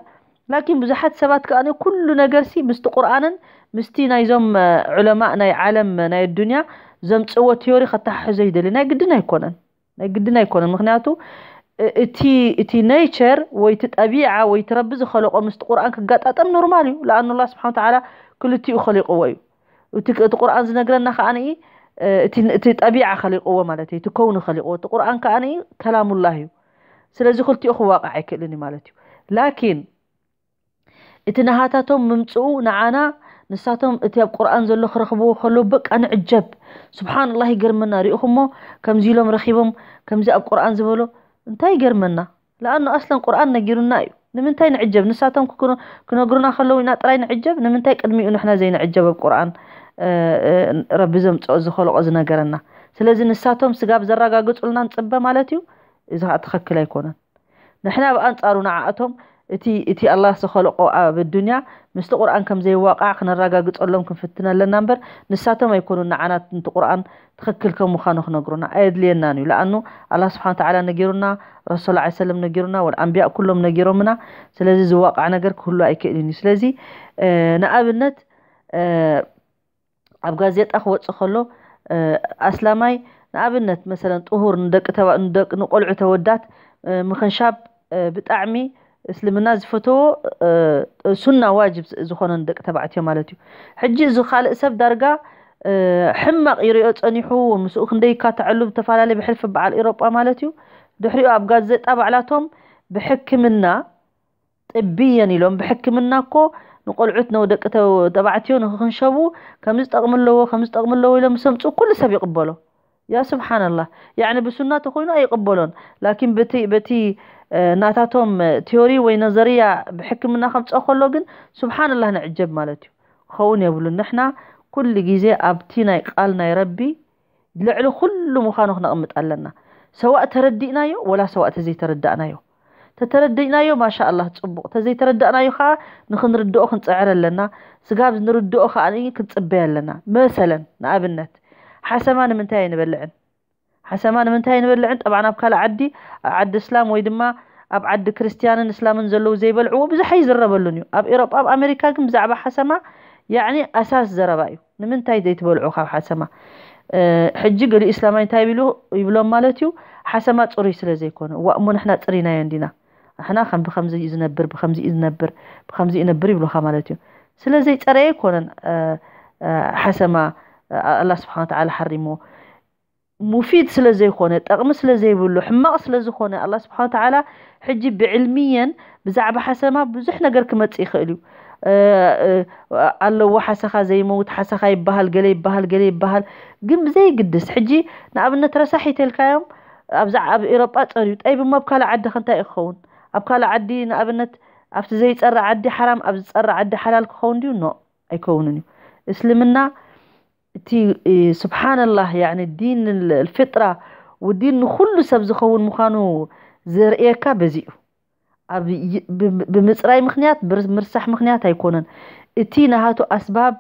ላኪን ብዙሓት ሰባት ከኣ ኩሉ ነገር ሲ ምስቲ ቁርኣንን ምስቲ ናይዞም ዑለማእ ናይ ዓለም ናይ ኣዱንያ ዘምፅእዎ ቲዮሪ ከተሓሕዞ ይደሊ ናይ ግድን ኣይኮነን ናይ ግድን ኣይኮነን ምክንያቱ እቲ እቲ ኔቸር ወይ እቲ ጠቢዓ ወይ እቲ ረቢ ዝኸለቆ ምስቲ ቁርኣን ክጋጣጠም ኖርማል እዩ ለኣኑ ላ ስብሓን ተዓላ ክልቲኡ ከሊቅዎ እዩ እቲ እቲ ቁርኣን ዝነግረና ከዓ እቲ ጠቢዓ ከሊቅዎ ማለት እዩ እቲ ከውኒ ከሊቅዎ እቲ ቁርኣን ከዓ ከላሙላህ እዩ ስለዚ ክልቲኡ ክዋቃዕ ኣይክእልን እዩ ማለት እዩ ላኪን እቲ ናሃታቶም ምምፅኡ ንዓና ንሳቶም እቲ ኣብ ቁርኣን ዘሎ ክረኽብዎ ከለዉ በቃ ንዕጀብ ስብሓንላህ ይገርመና ሪእኹሞ ከምዚ ኢሎም ረኺቦም ከምዚ ኣብ ቁርኣን ዝበሎ እንታይ ይገርመና ለኣኑ ኣስለን ቁርኣን ነጊሩና እዩ ንምንታይ ንዕጀብ ንሳቶም ክነግሩና ከለዉ ኢና ጥራይ ንዕጀብ ንምንታይ ቅድሚኡ ንሕና ዘይንዕጀብ ኣብ ቁርኣን ረቢ ዘምፅኦ ዝኸለቆ ዝነገረና ስለዚ ንሳቶም ስጋብ ዘረጋግፁልና ንፅበ ማለት እዩ እዚ ከዓ ትኽክል ኣይኮነን ንሕና ብኣንጻሩ ንዓኣቶም እቲ እቲ ኣላህ ዝኸለቆ ኣብ ኣዱንያ ምስቲ ቁርኣን ከም ዘይዋቃዕ ክነረጋግጸሎም ክንፍትን ኣለና እምበር ንሳቶም ኣይኮኑን ንዓና እቲ ቁርኣን ትኽክል ከም ምዃኑ ክነግሩና ኣየድልየናን እዩ ለኣኑ ኣላህ ስብሓን ተዓላ ነጊሩና ረሱል ዓ ሰለም ነጊሩና ወል ኣንቢያ ኩሎም ነጊሮምና ስለዚ ዝዋቃዕ ነገር ክህሉ ኣይክእልን እዩ ስለዚ ንኣብነት ኣብ ጋዜጣ ክወፅእ ከሎ ኣስላማይ ንኣብነት መሰለን ጥሁር ንደቂ ንቆልዑ ተወዳት ምኽንሻብ ብጣዕሚ እስልምና ዝፈተዎ ሱና ዋጅብ ዝኾነ ንደቂ ተባዕትዮ ማለት እዩ። ሕጂ እዚ ካልእ ሰብ ዳርጋ ሕማቕ ይሪኦ ጸኒሑ፣ ምስኡ ክንደይ ይካተዐሉ ብተፈላለየ ብሕልፊ በዓል ኤሮጳ ማለት እዩ። ድሕሪኡ ኣብ ጋዜጣ ባዕላቶም ብሕክምና ጥብየን ኢሎም፣ ብሕክምና እኮ ንቆልዑት ነው ደቂ ተባዕትዮ ንክኽንሸቡ ከምዚ ጠቕሚ ኣለዎ ከምዚ ጠቕሚ ኣለዎ ኢሎም ምስ ኣምፅኡ ኩሉ ሰብ ይቕበሎ። ያ ስብሓንላህ። ያዕኒ ብሱና ተኮይኑ ኣይቕበሎን። ላኪን በቲ በቲ ናታቶም ቲዮሪ ወይ ነዘርያ ብሕክምና ከምፅኦ ከሎ ግን ስብሓንላህ ንዕጀብ ማለት እዩ። ክኸውን የብሉን። ንሕና ኩሉ ግዜ ኣብቲ ናይ ቃል ናይ ረቢ ልዕሊ ኩሉ ምዃኑ ክነቕምጥ ኣለና። ሰዋእ ተረዲእናዮ ወላ ሰዋእ ተዘይተረዳእናዮ። ተተረዲእናዮ ማሻ ኣላህ ፅቡቕ፣ ተዘይተረዳእናዮ ከዓ ንክንርድኦ ክንፅዕር ኣለና። ስጋብ ንርድኦ ከዓ ክንፅበይ ኣለና። መሰለን ንኣብነት ሓሰማ ንምንታይ ኣይንበልዕን? ሓሰማ ንምንታይ ኣይንበልዕን? ጠብዓን ኣብ ካልእ ዓዲ፣ ኣብ ዓዲ እስላም ወይ ድማ ኣብ ዓዲ ክርስትያንን እስላምን ዘለዉ ዘይበልዕዎ ብዙሕ ኣይዝረበሉን እዩ። ኣብ ኤሮጳ ኣብ ኣሜሪካ ግን ብዛዕባ ሓሰማ ያዕኒ ኣሳስ ዘረባ እዩ። ንምንታይ ዘይትበልዑ ካብ ሓሰማ? ሕጂ ገሊኡ እስላማይ እንታይ ይብሉ ይብሎም ማለት እዩ? ሓሰማ ፅሩይ ስለ ዘይኮነ። ዋ እሞ ንሕና ፅሪናዮ እንዲና፣ ንሕና ከም ብከምዚ እዩ ዝነብር ብከምዚ እዩ ዝነብር ብከምዚ እዩ ነብር ይብሉካ ማለት እዩ። ስለ ዘይፀረየ ኣይኮነን ሓሰማ ኣላ ስብሓን ተዓላ ሓሪሞ። ሙፊድ ስለ ዘይኮነ፣ ጠቕሚ ስለ ዘይብሉ፣ ሕማቕ ስለ ዝኾነ ኣላ ስብሓን ተዓላ ሕጂ ብዕልምየን ብዛዕባ ሓሰማ ብዙሕ ነገር ክመፅእ ይኽእል እዩ። ኣለዎ ሓሰኻ ዘይመውት ሓሰኻ ይበሃል፣ ገለ ይበሃል፣ ገለ ይበሃል። ግን ብዘይግድስ ሕጂ ንኣብነት ረሳሕ ይተልካዮም ኣብዛ ኣብ ኤሮጳ ፀርዩ ጠይብ እሞ ኣብ ካልእ ዓዲ ከንታይ እዩ ክኸውን? ኣብ ካልእ ዓዲ ንኣብነት ኣብቲ ዘይፀሪ ዓዲ ሓራም ኣብ ዝፀሪ ዓዲ ሓላል ክኸውን ድዩ? ኖ ኣይከውንን እዩ። እስልምና እቲ ስብሓንላህ ያኒ ዲን ልፍጥራ ውዲን ንኩሉ ሰብ ዝኸውን ምዃኑ ዘርእየካ በዚ እዩ። ኣብ ብምፅራይ ምክንያት ምርሳሕ ምክንያት ኣይኮነን። እቲ ናሃቱ ኣስባብ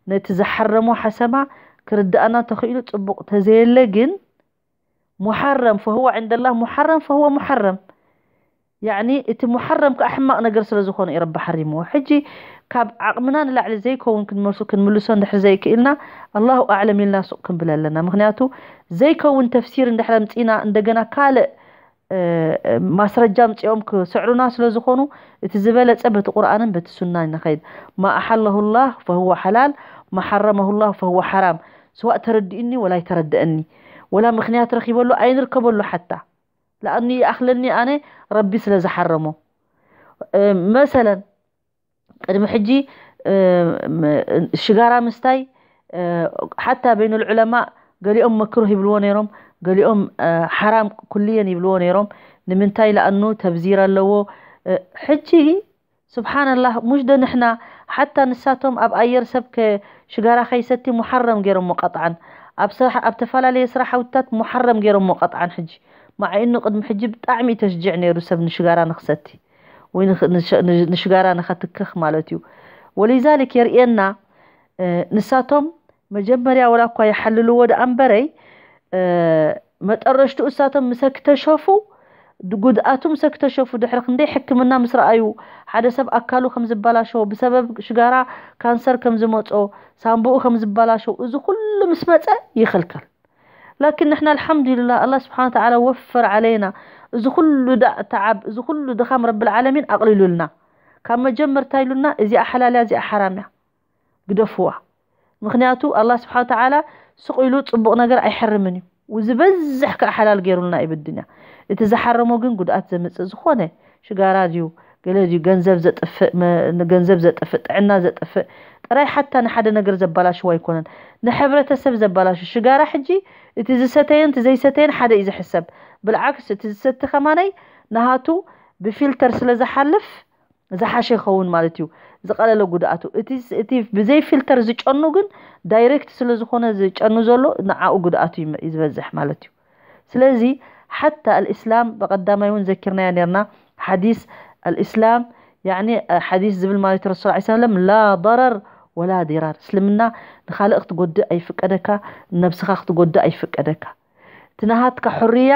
ነቲ ዝሓረሞ ሓሰማ ክርዳእና ተኽኢሉ ፅቡቕ ተዘየለ ግን ሙሓረም ፈህወ ዕንደላህ ሙሓረም ፈህወ ሙሓረም። ያዕኒ እቲ ሙሓረም ከዓ ሕማቕ ነገር ስለ ዝኾነ እዩ ረቢ ሓሪምዎ። ሕጂ ካብ ዓቕምና ንላዕሊ ዘይከውን ክንመልሱ ክንምልሶ እንድሕር ዘይክኢልና ኣላሁ ኣዕለም ኢልና ሱቕ ክንብል ኣለና። ምክንያቱ ዘይከውን ተፍሲር እንድሕር ኣምፂና እንደገና ካልእ ማስረጃ ኣምፂኦም ክስዕሩና ስለ ዝኾኑ እቲ ዝበለፀ በቲ ቁርኣንን በቲ ሱናን ንኸይድ። ማ ኣሓለሁ ላህ ፈህወ ሓላል፣ ማ ሓረመሁ ላህ ፈህወ ሓራም። ስዋእ ተረዲእኒ ወላ ኣይተረደእኒ፣ ወላ ምክንያት ረኺበሉ ኣይንርከበሉ ሓታ። ለኣኑ ይኣኽለኒ ኣነ ረቢ ስለ ዝሓረሞ። መሰለን ቅድሚ ሕጂ ሽጋራ ምስታይ ሓታ በይኑ ልዑለማ ገሊኦም መክሩህ ይብልዎ ነይሮም፣ ገሊኦም ሓራም ኩልየን ይብልዎ ነይሮም። ንምንታይ ለኣኑ ተብዚር ኣለዎ። ሕጂ ስብሓንላህ ሙሽ ዶ ንሕና ሓታ ንሳቶም ኣብ ኣየር ሰብ ሽጋራ ከይሰቲ ሙሓረም ገይሮሞ ቀጥዓን ኣብ ተፈላለየ ስራሕ ሓውትታት ሙሓረም ገይሮሞ ቀጥዓን። ሕጂ ማዓይኑ ቅድሚ ሕጂ ብጣዕሚ ተሽጅዕ ነይሩ ሰብ ንሽጋራ ንክሰቲ ወይ ንሽጋራ ንኸትክኽ ማለት እዩ። ወሊዛሊክ የርእየና ንሳቶም መጀመርያ ወላ እኳ ይሓልልዎ ደኣ እምበረይ መጠረሽትኡ እሳቶም ምሰ ክተሸፉ ጉድኣቱ ምሰ ክተሸፉ ድሕሪ ክንደይ ሕክምና ምስ ረኣዩ ሓደ ሰብ ኣካሉ ከም ዝበላሸዎ ብሰበብ ሽጋራ ካንሰር ከም ዝመፆ ሳምቡኡ ከም ዝበላሸው እዚ ኩሉ ምስ መፀ ይኽልከል። ላኪን ንሕና ኣልሓምዱሊላህ ኣላህ ስብሓን ወተዓላ ወፈር ዓለይና። እዚ ኩሉ ዳዕ ተዓብ እዚ ኩሉ ድኻም ረብል ዓለሚን ኣቕሊሉልና። ካብ መጀመርታ ኢሉና እዚኣ ሓላል እያ እዚኣ ሓራም እያ ግደፍዋ። ምክንያቱ ኣላህ ስብሓን ወተዓላ ስቕ ኢሉ ፅቡቕ ነገር ኣይሕርምን እዩ። ዝበዝሕ ከዓ ሓላል ገይሩልና እዩ ብድንያ። እቲ ዝሓረሞ ግን ጉድኣት ዘምፅእ ዝኾነ ሽጋራ ድዩ ገለ ድዩ ገንዘብ ዘጥፍእ ንገንዘብ ዘጥፍእ ጥዕና ዘጥፍእ ጥራይ ሓታ ንሓደ ነገር ዘባላሽው ኣይኮነን። ንሕብረተሰብ ዘባላሹ ሽጋራ ሕጂ እቲ ዝሰተየን እቲ ዘይሰተየን ሓደ እዩ ዝሕሰብ። ብልዓክስ እቲ ዝሰቲ ከማነይ ንሃቱ ብፊልተር ስለ ዝሓልፍ ዝሓሸ ይኸውን ማለት እዩ። ዝቐለለ ጉድኣቱ እቲ ብዘይ ፊልተር ዝጨኑ ግን ዳይሬክት ስለ ዝኾነ ዝጨኑ ዘሎ ንዓኡ ጉድኣቱ እዩ ዝበዝሕ ማለት እዩ። ስለዚ ሓታ ኣልእስላም ብቐዳማይ እውን ዘኪርናያ ነርና ሓዲስ ኣልእስላም ያኒ ሓዲስ ዝብል ማለት ረሱል ላ ሰለም ላ ضرر ولا ضرار። እስልምና ንኻልእ ክትጎድእ ኣይፍቀደካ፣ ነብስኻ ክትጎድእ ኣይፍቀደካ። እቲ ናሃትካ ሕርያ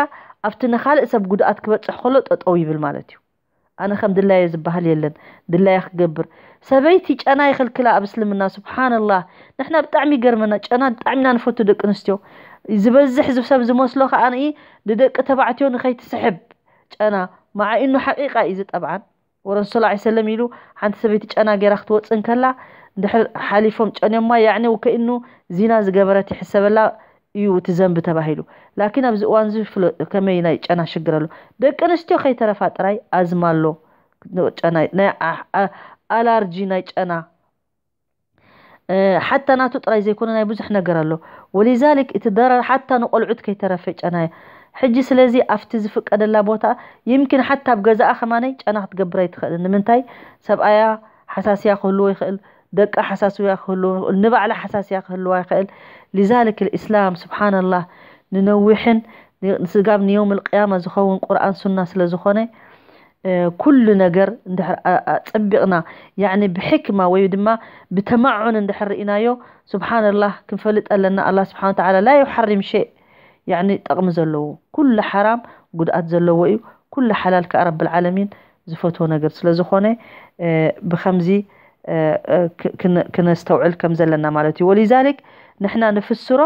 ኣብቲ ንኻልእ ሰብ ጉድኣት ክበፅሕ ከሎ ጠጠው ይብል ማለት እዩ። ኣነ ከም ድላየ ዝበሃል የለን፣ ድላየ ክገብር። ሰበይቲ ጨና ይኽልክላ ኣብ እስልምና። ስብሓንላህ። ንሕና ብጣዕሚ ይገርመና፣ ጨና ብጣዕሚ ኢና ንፈቱ ደቂ ኣንስትዮ። ዝበዝሕ ሰብ ዝመስሎ ከዓ ንደቂ ተባዕትዮ ንኸይትስሕብ ጨና ማዓኢኑ ሓቂቃ እዩ ዝጠብዓን። ወረሱል ላ ሰለም ኢሉ ሓንቲ ሰበይቲ ጨና ገይራ ክትወፅእ እንከላ እንድሕር ሓሊፎም ጨንዮማ ያዕኒ ከእኑ ዚና ዝገበረት ይሕሰበላ እዩ እቲ ዘንቢ ተባሂሉ። ላኪን ኣብዚ እዋን እዚ ፍለ- ከመይ ናይ ጨና ሽግር ኣሎ? ደቂ ኣንስትዮ ከይተረፋ ጥራይ ኣዝማ ኣሎ። ጨና ናይ ዓ- ዓ- ኣላርጂ ናይ ጨና ሓታ ናቱ ጥራይ ዘይኮነ ናይ ብዙሕ ነገር ኣሎ። ወሊዛሊክ እቲ ደረር ሓታ ንቆልዑት ከይተረፈ ጨና እያ። ሕጂ ስለዚ ኣብቲ ዝፍቀደላ ቦታ ይምኪን ሓታ ኣብ ገዛኣ ከማነይ ጨና ክትገብር ኣይትኽእልን። ንምንታይ? ሰብኣያ ሓሳስያ ክህልዎ ይኽእል፣ ደቃ ሓሳስያ ክህልዎ ይኽእል፣ ንባዕላ ሓሳስያ ክህልዋ ይኽእል። ሊዛሊክ ልእስላም ስብሓንላህ ንነዊሕን ንስጋብ ንየውም ልቅያማ ዝኸውን ቁርኣን ሱና ስለ ዝኾነ ኩሉ ነገር እንድሕር ኣጸቢቕና ያኒ ብሕክማ ወይ ድማ ብተማዑን እንድሕር ርኢናዮ ስብሓንላህ ክንፈልጥ ኣለና። ኣላ ስብሓን ተዓላ ላ ዩሓሪም ሸእ ያኒ ጠቕሚ ዘለዎ ኩሉ ሓራም ጉድኣት ዘለዎ እዩ። ኩሉ ሓላል ከዓ ረብል ዓለሚን ዝፈትዎ ነገር ስለ ዝኾነ ብከምዚ ክነስተውዕል ከም ዘለና ማለት እዩ። ወሊዛሊክ ንሕና ንፍስሮ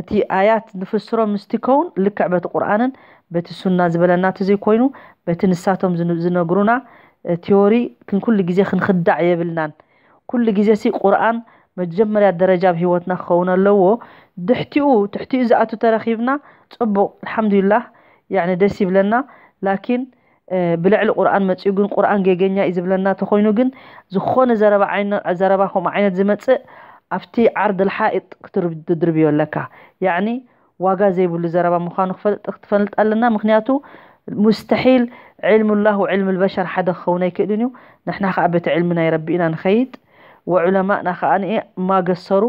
እቲ ኣያት ንፍስሮ ምስቲ ከውን ልክዕ በቲ ቁርኣንን በቲ ሱና ዝበለና እቲ ዘይኮይኑ በቲ ንሳቶም ዝነግሩና ቲዮሪ ክንኩሉ ግዜ ክንክዳዕ የብልናን። ኩሉ ግዜ ሲ ቁርኣን መጀመርያ ደረጃ ኣብ ህይወትና ክኸውን ኣለዎ። ድሕቲኡ ትሕቲኡ ዝኣቱ ተረኺብና ጽቡቕ ኣልሓምዱሊላህ ያኒ ደስ ይብለና። ላኪን ብልዕሊ ቁርኣን መፅኡ ግን ቁርኣን ጌገኛ እዩ ዝብለና ተኮይኑ ግን ዝኾነ ዘረባ ከምኡ ዓይነት ዝመፅእ ኣብቲ ዓርድ ልሓኢጥ ክትድርብዮ ኣለካ። ያኒ ዋጋ ዘይብሉ ዘረባ ምኳኑ ክትፈልጥ ኣለና። ምክንያቱ ሙስተሒል ዕልሙላህ ወዕልም ልበሸር ሓደ ክኸውን ኣይክእልን እዩ። ንሕና ከዓ በቲ ዕልሚ ናይ ረቢ ኢና ንኸይድ። ወዑለማእና ከዓ ማገሰሩ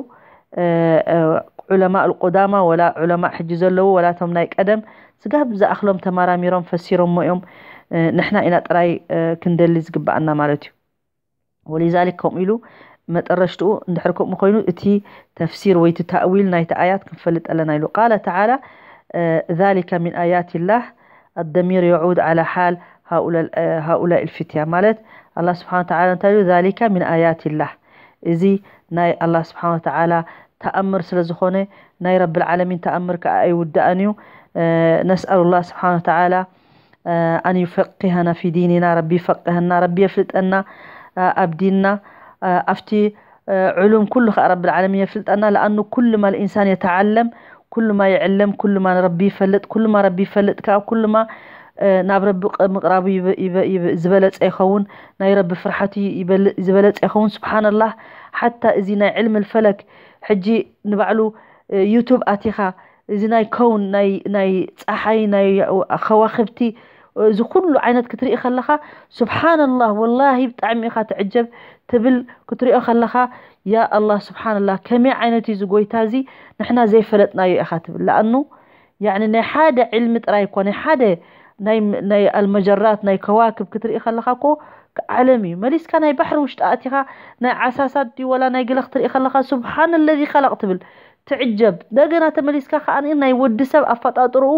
ዑለማእ ልቁዳማ ወላ ዑለማእ ሕጂ ዘለዉ ወላ ቶም ናይ ቀደም ስጋብ ዝኣኽሎም ተማራሚሮም ፈሲሮሞ እዮም። ንሕና ኢና ጥራይ ክንደሊ ዝግብኣና ማለት እዩ። ወሊዛሊክ ከምኡ ኢሉ መጠረሽትኡ እንድሕር ከምኡ ኮይኑ እቲ ተፍሲር ወይ እቲ ታእዊል ናይቲ ኣያት ክንፈልጥ ኣለና ኢሉ። ቃለ ተዓላ ذلك من آيات الله الضمير يعود على حال هؤلاء الفتية ማለት ኣላ ስብሓን ተዓላ እንታይ ኢሉ ذلك من آيات الله እዚ ናይ ኣላ ስብሓን ተዓላ ተኣምር ስለ ዝኾነ ናይ ረብል ዓለሚን ተኣምር ከዓ ኣይውዳእን እዩ። ነስኣሉ ላ ስብሓን ተዓላ ኣን ዩፈቂሃና ፊ ዲኒና ረቢ ይፈቅሀና ረቢ የፍልጠና ኣብ ዲንና ኣብቲ ዕሉም ኩሉ ከዓ ረብል ዓለሚን የፍልጠና ለኣኑ ኩሉ ማ ልኢንሳን የተዓለም ኩሉ ማ ይዕለም ኩሉ ማ ንረቢ ይፈልጥ ኩሉ ማ ረቢ ይፈልጥ ከዓ ኩሉ ማ ናብ ረቢ ምቅራቡ ዝበለፀ ይኸውን ናይ ረቢ ፍርሓቱ ዝበለፀ ይኸውን ስብሓንላህ ሓታ እዚ ናይ ዕልም ልፈለክ ሕጂ ንባዕሉ ዩቱብ ኣቲኻ እዚ ናይ ከውን ናይ ፀሓይ ናይ ከዋክብቲ እዚ ኩሉ ዓይነት ክትርኢ ከለኻ ስብሓንላህ ወላሂ ብጣዕሚ ኢኻ ትዕጀብ ትብል ክትሪኦ ከለኻ ያ ኣላህ ስብሓንላህ ከመይ ዓይነት እዩ ዝጎይታ እዚ ንሕና ዘይፈለጥናዮ ኢኻ ትብል ለኣኑ ያኒ ናይ ሓደ ዕልሚ ጥራይ እኮ ናይ ሓደ ናይ ኣልመጀራት ናይ ከዋክብ ክትርኢ ከለኻ እኮ ዓለም እዩ መሊስካ ናይ ባሕሪ ውሽጢ ኣቲኻ ናይ ዓሳሳት ድዩ ወላ ናይ ገለ ክትርኢ ከለኻ ስብሓን ለዚ ከለቕ ትብል ትዕጀብ እንደገና ተመሊስካ ከዓ ናይ ወዲ ሰብ ኣፈጣጥርኡ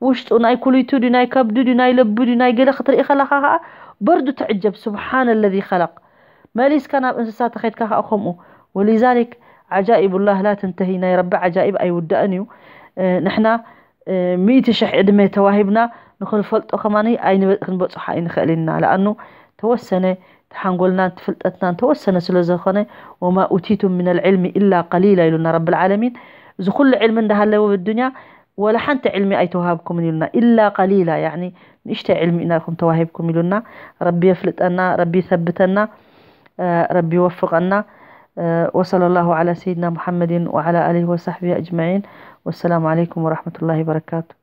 ውሽጡ ናይ ኩሊቱ ድዩ ናይ ከብዱ ድዩ ናይ ለቡ ድዩ ናይ ገለ ክትርኢ ከለኻ ከዓ በርዱ ትዕጀብ ስብሓን ለዚ ከለቕ መሊስካ ናብ እንስሳ ተኸድካ ከዓ ከምኡ ወሊዛሊክ ዓጃኢቡላህ ላ ትንተሂ ናይ ረቢ ዓጃኢብ ኣይውዳእን እዩ ንሕና ሚእቲ ሽሕ ዕድመ ተዋሂብና ንክንፈልጦ ከማን ክንበፅሖ ኣይንኽእል ኢና ለኣኑ ተወሰነ ተሓንጎልናን ትፍልጠትናን ተወሰነ ስለ ዝኾነ ወማ ኡቲቱም ምን ልዕልሚ ኢላ ቀሊላ ኢሉና ረቢ ልዓለሚን እዚ ኩሉ ዕልሚ እንዳሃለወ ብዱንያ ወላ ሓንቲ ዕልሚ ኣይተዋሃብኩምን ኢሉና ኢላ ቀሊላ ያኒ ንእሽተይ ዕልሚ ኢና ኢኹም ተዋሂብኩም ኢሉና ረቢ የፍልጠና ረቢ ይሰብተና ረቢ ይወፍቀና وصلى الله على سيدنا محمد وعلى آله وصحبه أجمعين والسلام عليكم ورحمة الله وبركاته